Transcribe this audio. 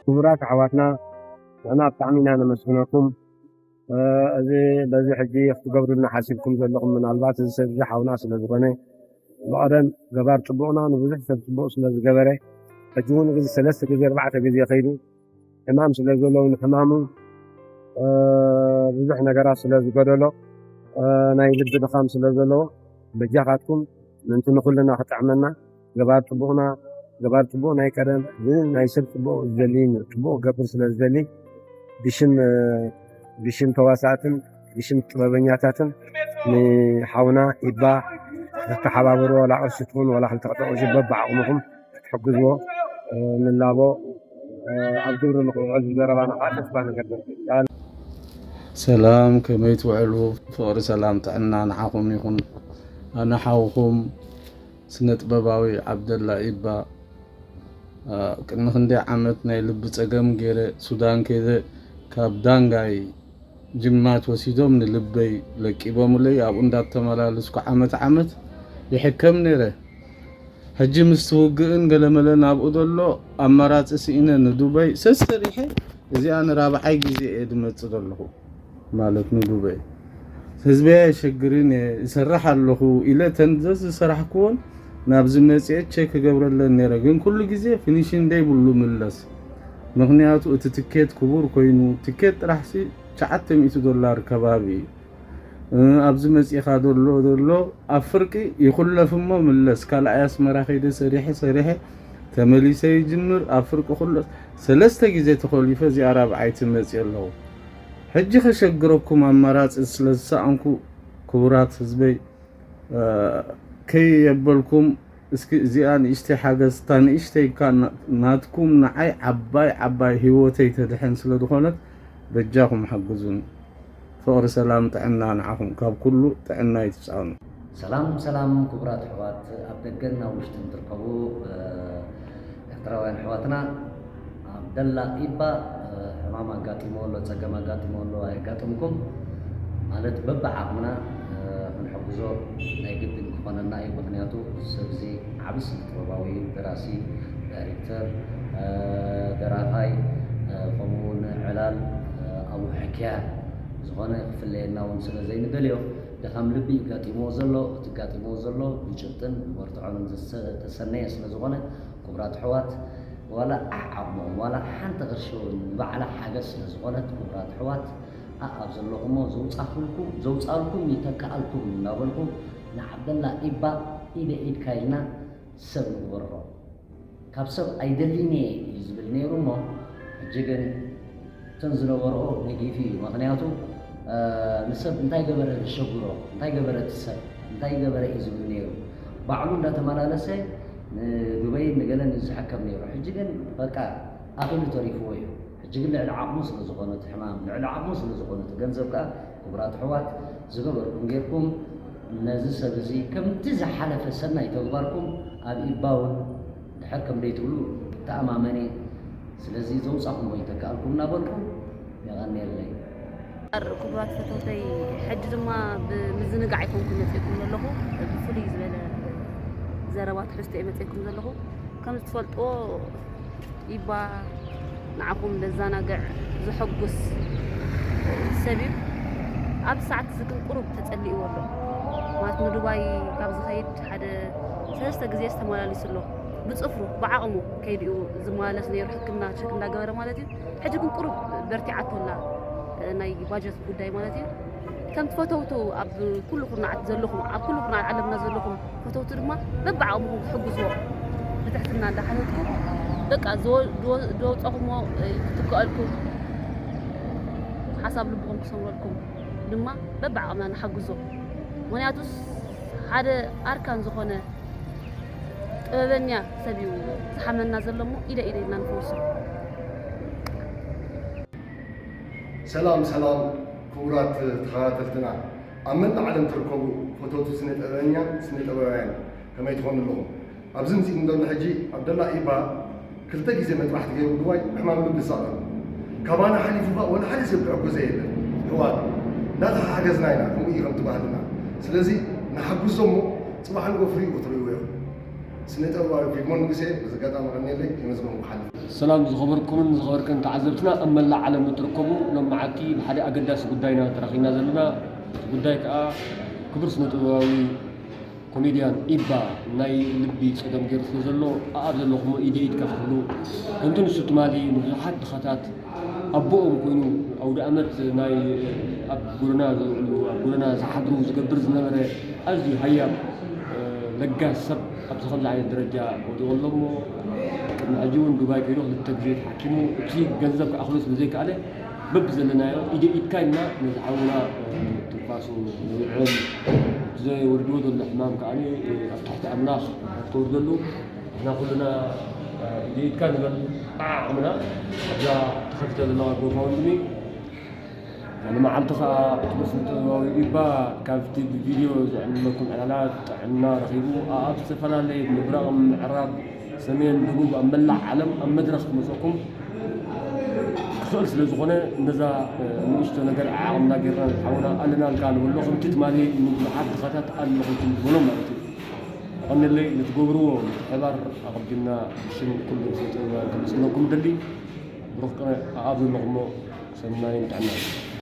ክቡራት ኣሕዋትና፣ ንሕና ብጣዕሚ ኢና ነመስግነኩም። እ፣ እዚ በዚ ሕጂ ክትገብሩልና ሓሲብኩም ዘለኹም፣ ምናልባት እዚ ሰብ እዚ ሓውና ስለ ዝኾነ፣ ብቐደም ገባር ጽቡቕና ንብዙሕ ሰብ ጽቡቕ ስለ ዝገበረ፣ ሕጂ እውን እዚ ሰለስተ ግዜ ኣርባዕተ ግዜ ከይዱ ሕማም ስለ ዘለዎ፣ ንሕማሙ፣ እ፣ ብዙሕ ነገራት ስለ ዝጎደሎ፣ እ፣ ናይ ልቢ ድኻም ስለ ዘለዎ፣ በጃኻትኩም ምእንቲ ንኹልና ክጥዕመና፣ ገባር ጽቡቕና፣ ገባር ጽቡቕ ናይ ቀደም፣ ግን ናይ ሰብ ጽቡቕ ዝደሊ፣ ጽቡቕ ክገብር ስለ ዝደሊ፣ ብሽም፣ እ፣ ብሽም ተዋሳእትን ብሽም ጥበበኛታትን ንሓውና ኢባ ክትተሓባበሩ፣ ዋላ ቅርሺ ትኹን ዋላ ክልተ ቅርሺ በብዓቕምኹም ክትሕግዝዎ፣ እ፣ ንላቦ፣ እ፣ ኣብ ግብሪ ንኽውዕል ዘረባና ከዓ ተስፋ ንገብር። ሰላም፣ ከመይ ትውዕሉ? ፍቕሪ፣ ሰላም፣ ጥዕና ንዓኹም ይኹን። ኣነ ሓውኹም ስነ ጥበባዊ ዓብደላ ኢባ፣ እ፣ ቅድሚ ክንደይ ዓመት ናይ ልቢ ጸገም ገይረ ሱዳን ከይደ፣ ካብ ዳንጋይ ጅማት ወሲዶም ንልበይ ለቂቦምለይ። ኣብኡ እንዳተመላለስኩ ዓመት ዓመት ይሕከም ነይረ። ሕጂ ምስቲ ውግእን ገለመለን ኣብኡ ዘሎ ኣማራጺ ስኢነ ንዱበይ ሰሰሪሐ፣ እዚኣ ንራብዓይ ግዜ እየ ድመጽእ ዘለኹ። ማለት ንዱበይ ህዝበይ ኣየሸግርን እየ፣ ይሰርሕ ኣለኹ ኢለ ተን ዘዝሰራሕክዎን ናብዚ መጽኤ ቼክ ክገብረለን ነይረ። ግን ኩሉ ግዜ ፊኒሽን ደይ ብሉ ምለስ። ምኽንያቱ እቲ ትኬት ክቡር ኮይኑ፣ ትኬት ጥራሕሲ ትሽዓተ ሚእቲ ዶላር ከባቢ እዩ። እ፣ ኣብዚ መጺኻ ዘሎ ዘሎ ኣብ ፍርቂ ይኹለፍ እሞ ምለስ። ካልኣይ ኣስመራ ከይደ ሰሪሐ ሰሪሐ ተመሊሰ ይጅምር። ኣብ ፍርቂ ኩሎ ሰለስተ ግዜ ተኾሊፈ እዚኣ ራብዓይቲ መጽእ ኣለኹ። ሕጂ ከሸግረኩም ኣማራጺ ስለ ዝሰኣንኩ፣ ክቡራት ህዝበይ፣ እ፣ ከየበልኩም እስኪ እዚኣ ንእሽተይ ሓገዝ፣ እታ ንእሽተይ እካ ና-፣ ናትኩም ንዓይ ዓባይ ዓባይ ህይወተይ ተድሕን ስለ ዝኾነት በጃኹም ሓግዙን። ፍቕሪ፣ ሰላም፣ ጥዕና ንዓኹም ካብ ኩሉ ጥዕና ይትጻኑ። ሰላም ሰላም ክቡራት ኣሕዋት ኣብ ደገን ኣብ ውሽጥን ትርከቡ፣ እ፣ ኤርትራውያን ኣሕዋትና፣ ዓብደላ ኢባ፣ እ፣ ሕማም ኣጋጢሞ ኣሎ፣ ጸገም ኣጋጢሞ ኣሎ፣ ኣየጋጥምኩም ማለት በብዓቕምና፣ እ፣ ክንሕግዞ ናይ ግድን ክኾነና እዩ። ምኽንያቱ እዚ ሰብ እዚ ዓቢ ስነ ጥበባዊ እዩ፣ ደራሲ፣ ዳይሬክተር፣ እ፣ ደራፋይ፣ እ፣ ከምኡ እውን ዕላል፣ እ፣ ኣብኡ ሕክያ ዝኾነ ክፍለየና እውን ስለ ዘይንደልዮ፣ ድኻም ልቢ እዩ ጋጢምዎ ዘሎ። እቲ ጋጢምዎ ዘሎ ብጭብጥን ብመርትዖን ዝተሰነየ ስለ ዝኾነ፣ ክቡራት ኣሕዋት፣ ዋላ ዓቕሞም ዋላ ሓንቲ ቅርሺ እውን ንባዕላ ሓገዝ ስለ ዝኾነት፣ ክቡራት ኣሕዋት፣ ኣኣብ ዘለኹሞ ዘውጻኹልኩም፣ ዘውጻልኩም ይተክኣልኩም እናበልኩም፣ ንዓብደላ ኢባ ኢደ ኢድካ ኢልና ሰብ ንግበሮ። ካብ ሰብ ኣይደልይን እየ እዩ ዝብል ነይሩ እሞ፣ ሕጂ ግን እተን ዝነበርኦ ነጊፉ እዩ። ምኽንያቱ፣ እ፣ ንሰብ እንታይ ገበረ ዘሸግሮ፣ እንታይ ገበረ እቲ ሰብ፣ እንታይ ገበረ እዩ ዝብል ነይሩ። ባዕሉ እንዳተመላለሰ ንዱበይን ንገለን እዩ ዝሕከም ነይሩ። ሕጂ ግን በቃ ኣኺሉ ተሪፍዎ እዩ። ሕጂ ግን ልዕሊ ዓቕሙ ስለ ዝኾነ እቲ ሕማም፣ ልዕሊ ዓቕሙ ስለ ዝኾነ እቲ ገንዘብ ከኣ፣ ክቡራት ኣሕዋት፣ ዝገበርኩም ጌርኩም ነዚ ሰብ እዚ ከምቲ ዝሓለፈ ሰናይ ተግባርኩም ኣብ ኢባ እውን ድሕር ከም ደይትብሉ እተኣማመን እየ። ስለዚ ዘውጻኹሞ ይተክኣልኩም እናበልኩ የቐንየለይ። ክቡራት ፈተውተይ፣ ሕጂ ድማ ብምዝንጋዕ ኣይኮንኩን መጺእኩም ዘለኹ፣ ብፍሉይ ዝበለ ዘረባ ትሕዝቶ እየ መጺእኩም ዘለኹ። ከም ዝትፈልጥዎ ኢባ ንዓኹም ዘዘናግዕ ዘሐጉስ ሰብ እዩ። ኣብዚ ሰዓት እዚ ግን ቁሩብ ተጸሊእዎ ኣሎ። ማለት ንዱባይ ካብ ዝኸይድ ሓደ ሰለስተ ግዜ ተመላሊሱ ኣሎ። ብጽፍሩ ብዓቕሙ ከይዱ እዩ ዝመላለስ ነይሩ፣ ሕክምና ቸክ እንዳገበረ ማለት እዩ። ሕጂ ግን ቁሩብ በርቲዓቶ ኣላ፣ ናይ ባጀት ጉዳይ ማለት እዩ። ከም ፈተውቱ ኣብ ኩሉ ኩርናዓት ዘለኹም፣ ኣብ ኩሉ ኩርናዓት ዓለምና ዘለኹም ፈተውቱ ድማ በብዓቕምኹም ክትሕግዝዎ ብትሕትና እንዳሓተትኩ፣ በቃ ዝወ-፣ ዝወ-፣ ዝወጸኹሞ፣ እ፣ ክትከኣልኩም፣ ሓሳብ ልብኹም ክሰምረልኩም ድማ በብዓቕምና ንሓግዞ። ምኽንያቱስ ሓደ ኣርካን ዝኾነ ጥበበኛ ሰብ እዩ ዝሓመና ዘሎ እሞ ኢደ ኢደ ኢልና ንፈውሶ። ሰላም ሰላም ክቡራት ተኸታተልትና፣ ኣብ መላእ ዓለም ትርከቡ ፈተውቲ ስነ ጥበበኛ ስነ ጥበባውያን ከመይ ትኾኑ ኣለኹም? ኣብዚ ምጽእ ንደሎ ሕጂ ዓብደላ ኢባ ክልተ ግዜ መጥባሕቲ ገይሩ ድዋይ ብሕማም ልቢ ይሳቐ። ካባና ሓሊፉ ኸኣ ወላ ሓደ ሰብ ዝሕግዞ የለን። ኣሕዋት፣ እንዳተሓሓገዝና ኢና፣ ከምኡ እዩ ከምቲ ባህልና። ስለዚ ንሓግዞ እሞ ጽባሕ ንጎ ፍሪኡ ክትርእይዎ ኢኹም። ስነ ጥበባዊ ፊልሞን ንጉሴ፣ በዚ ኣጋጣሚ ቀንየለይ፣ የመስገንኩ ሓሊፍ። ሰላም ዝኸበርኩምን ዝኸበርክን ተዓዘብትና ኣብ መላእ ዓለም እትርከቡ፣ ሎም መዓልቲ ብሓደ ኣገዳሲ ጉዳይና ተራኺብና ዘለና። እቲ ጉዳይ ከዓ ክቡር ስነ ጥበባዊ ኮሜድያን ኢባ ናይ ልቢ ፀገም ገይሩ ስለ ዘሎ፣ ኣኣብ ዘለኹሞ ኢደ ኢድካ ክትብሉ፣ ከምቲ ንሱ ትማሊ ንብዙሓት ድኻታት ኣቦኦም ኮይኑ ኣውደ ኣመት ናይ ኣብ ጎደና ዝውዕሉ ኣብ ጎደና ዝሓድሩ ዝገብር ዝነበረ ኣዝዩ ሃያብ ለጋስ ሰብ ኣብዚ ከምዚ ዓይነት ደረጃ ወዲቑ ኣሎ እሞ ቅድሚ ሕጂ እውን ዱባይ ከይዱ ክልተ ግዜ ተሓኪሙ እቲ ገንዘብ ክኣኽሎ ስለ ዘይከኣለ በብዘለናዮ ኢደ ኢድካ ኢልና ነዚ ሓውና ትንፋሱ ንውዕል ዘወርድዎ ዘሎ ሕማም ከዓ ኣብ ትሕቲ ኣምላኽ ክወርደሉ ንሕና ኩልና ኢደ ኢድካ ንበል ዓቕምና ኣብዛ ተኸፊተ ዘለዋ ጎፋውንድሚ ንመዓልቲ ከዓ ቅዱስ ጥበባዊ ኢባ ካብቲ ብቪድዮ ዝዕለለኩም ዕላላት ጥዕና ረኺቡ ኣብ ዝተፈላለየ ምብራቕ ምዕራብ ሰሜን ደቡብ ኣብ መላእ ዓለም ኣብ መድረኽ ክመፀኩም ክኽእል ስለ ዝኾነ ነዛ ንእሽቶ ነገር ዓቕምና ጌርና ሓውና ኣለና ልካ ንበሎ ከምቲ ትማሊ ንብዙሓት ድኻታት ኣለኹም ዝበሎም ማለት እዩ። ቀንለይ ንትገብርዎ ምትሕባር ኣቐዲምና ብሽም ኩሉ ስነ ጥበባውያን ከመስግነኩም ደሊ። ብሩኽ ቅነ ኣብ ዘለኹሞ ሰናይን ጥዕናን።